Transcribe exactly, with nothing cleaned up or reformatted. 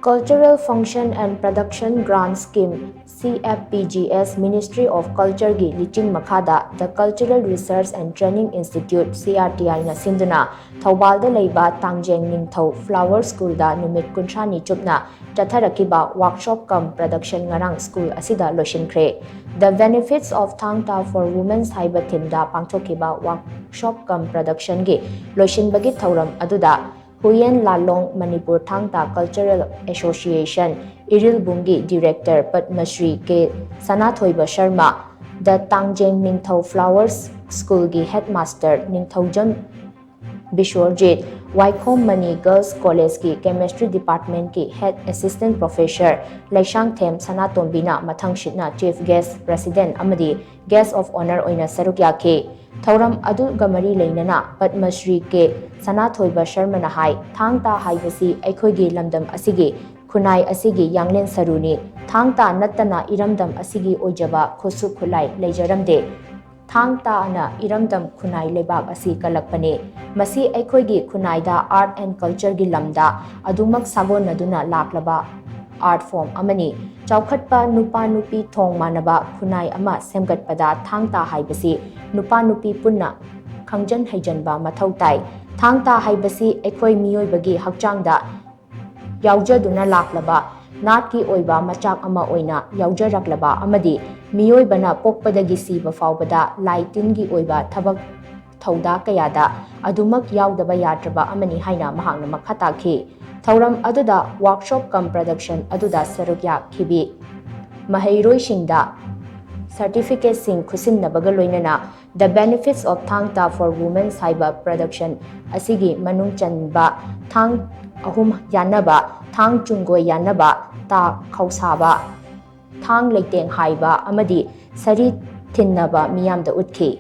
Cultural Function and Production Grant Scheme, C F P G S, Ministry of Culture ꯒꯤ ꯂꯤꯆꯤꯡ ꯃꯈꯥꯗ The Cultural Research and Training Institute, C R T I ꯅ ꯁꯤꯟꯗꯨꯅ ꯊꯧꯕꯥꯜꯗ ꯂꯩꯕ ꯇꯥꯡꯖꯦꯡ ꯅꯤꯡꯊꯧ Flower School ꯗ ꯅꯨꯃꯤꯠ ꯀꯨꯟꯊ꯭ꯔꯥꯅꯤ ꯆꯨꯞꯅ ꯆꯠꯊꯔꯛꯈꯤꯕ workshop cum production ꯉꯔꯥꯡ school ꯑꯁꯤꯗ ꯂꯣꯏꯁꯤꯟꯈ꯭ꯔꯦ꯫ The Benefits of Thang Ta for Women ꯍꯥꯏꯕ theme ꯗ ꯄꯥꯡꯊꯣꯛꯈꯤꯕ workshop cum production ꯒꯤ ꯂꯣꯏꯁꯤꯟꯕꯒꯤ ꯊꯧꯔꯝ ꯑꯗꯨꯗ ꯍꯨꯌꯦꯟ ꯂꯥꯂꯣꯡ ꯃꯅꯤꯄꯨꯔ ꯊꯥꯡ ꯇꯥ Cultural Association ꯏꯔꯤꯜꯕꯨꯡꯒꯤ Director Padma Shri K ꯁꯅꯥꯊꯣꯏꯕ Sharma, The ꯇꯥꯡꯖꯦꯡ ꯅꯤꯡꯊꯧ Flower School ꯒꯤ Headmaster Ningthoujam Biswarjit, Waikhom Mani Girls College ꯀꯤ Chemistry Department ꯀꯤ Head Assistant Professor ꯂꯩꯁꯥꯡꯊꯦꯝ ꯁꯅꯥꯇꯣꯝꯕꯤꯅ ꯃꯊꯪꯁꯤꯠꯅ Chief Guest, President ꯑꯃꯗꯤ Guest of Honour ꯑꯣꯏꯅ ꯁꯔꯨꯛ ꯌꯥꯈꯤ꯫ ꯊꯧꯔꯝ ꯑꯗꯨꯒ ꯃꯔꯤ ꯂꯩꯅꯅ ꯄꯗꯃꯁ꯭ꯔꯤ ꯀꯦ ꯁꯅꯥꯊꯣꯏꯕ ꯁꯔꯃꯅ ꯍꯥꯏ, ꯊꯥꯡ ꯇꯥ ꯍꯥꯏꯕꯁꯤ ꯑꯩꯈꯣꯏꯒꯤ ꯂꯝꯗꯝ ꯑꯁꯤꯒꯤ, ꯈꯨꯟꯅꯥꯏ ꯑꯁꯤꯒꯤ ꯌꯥꯡꯂꯦꯟ ꯁꯔꯨꯅꯤ꯫ ꯊꯥꯡ ꯇꯥ ꯅꯠꯇꯅ ꯏꯔꯝꯗꯝ ꯑꯁꯤꯒꯤ ꯑꯣꯏꯖꯕ ꯈꯨꯠꯁꯨ ꯈꯨꯠꯂꯥꯏ ꯂꯩꯖꯔꯝꯗꯦ꯫ ꯊꯥꯡ ꯇꯥꯅ ꯏꯔꯝꯗꯝ ꯈꯨꯟꯅꯥꯏ ꯂꯩꯕꯥꯛ ꯑꯁꯤ ꯀꯜꯂꯛꯄꯅꯤ꯫ ꯃꯁꯤ ꯑꯩꯈꯣꯏꯒꯤ ꯈꯨꯟꯅꯥꯏꯗ Art and Culture ꯒꯤ ꯂꯝꯗ ꯑꯗꯨꯃꯛ ꯁꯥꯒꯣꯟꯅꯗꯨꯅ ꯂꯥꯛꯂꯕ art form ꯑꯃꯅꯤ꯫ ꯆꯥꯎꯈꯠꯄ ꯅꯨꯄꯥ ꯅꯨꯄꯤ ꯊꯣꯡ ꯃꯥꯟꯅꯕ ꯈꯨꯟꯅꯥꯏ ꯑꯃ ꯁꯦꯝꯒꯠꯄꯗ ꯊꯥꯡ ꯇꯥ ꯍꯥꯏꯕꯁꯤ ꯅꯨꯄꯥ ꯅꯨꯄꯤ ꯄꯨꯟꯅ ꯈꯪꯖꯟ ꯍꯩꯖꯟꯕ ꯃꯊꯧ ꯇꯥꯏ꯫ ꯊꯥꯡ ꯇꯥ ꯍꯥꯏꯕꯁꯤ ꯑꯩꯈꯣꯏ ꯃꯤꯑꯣꯏꯕꯒꯤ ꯍꯛꯆꯥꯡꯗ ꯌꯥꯎꯖꯗꯨꯅ ꯂꯥꯛꯂꯕ ꯅꯥꯠꯀꯤ ꯑꯣꯏꯕ ꯃꯆꯥꯛ ꯑꯃ ꯑꯣꯏꯅ ꯌꯥꯎꯖꯔꯛꯂꯕ ꯑꯃꯗꯤ ꯃꯤꯑꯣꯏꯕꯅ ꯄꯣꯛꯄꯗꯒꯤ ꯁꯤꯕ ꯐꯥꯎꯕꯗ ꯂꯥꯏ ꯇꯤꯟꯒꯤ ꯑꯣꯏꯕ ꯊꯕꯛ ꯊꯧꯗꯥ ꯀꯌꯥꯗ ꯑꯗꯨꯃꯛ ꯌꯥꯎꯗꯕ ꯌꯥꯗ꯭ꯔꯕ ꯑꯃꯅꯤ ꯍꯥꯏꯅ ꯃꯍꯥꯛꯅ ꯃꯈꯥ ꯇꯥꯈꯤ꯫ ꯊꯧꯔꯝ ꯑꯗꯨꯗ workshop cum production ꯑꯗꯨꯗ ꯁꯔꯨꯛ ꯌꯥꯈꯤꯕꯤ ꯃꯍꯩꯔꯣꯏꯁꯤꯡꯗ certificate ꯁꯤꯡ ꯈꯨꯠꯁꯤꯟꯅꯕꯒ ꯂꯣꯏꯅꯅ The Benefits of Thang Ta for Women ꯍꯥꯏꯕ production ꯑꯁꯤꯒꯤ ꯃꯅꯨꯡ ꯆꯟꯕ ꯊꯥꯡ ꯑꯍꯨꯝ ꯌꯥꯟꯅꯕ, ꯊꯥꯡ ꯆꯨꯡꯒꯣꯏ ꯌꯥꯟꯅꯕ, ꯇꯥ ꯈꯧꯁꯥꯕ, ꯊꯥꯡ ꯂꯩꯇꯦꯡ ꯍꯥꯏꯕ ꯑꯃꯗꯤ ꯁꯔꯤ ꯊꯤꯟꯅꯕ ꯃꯤꯌꯥꯝꯗ ꯎꯠꯈꯤ꯫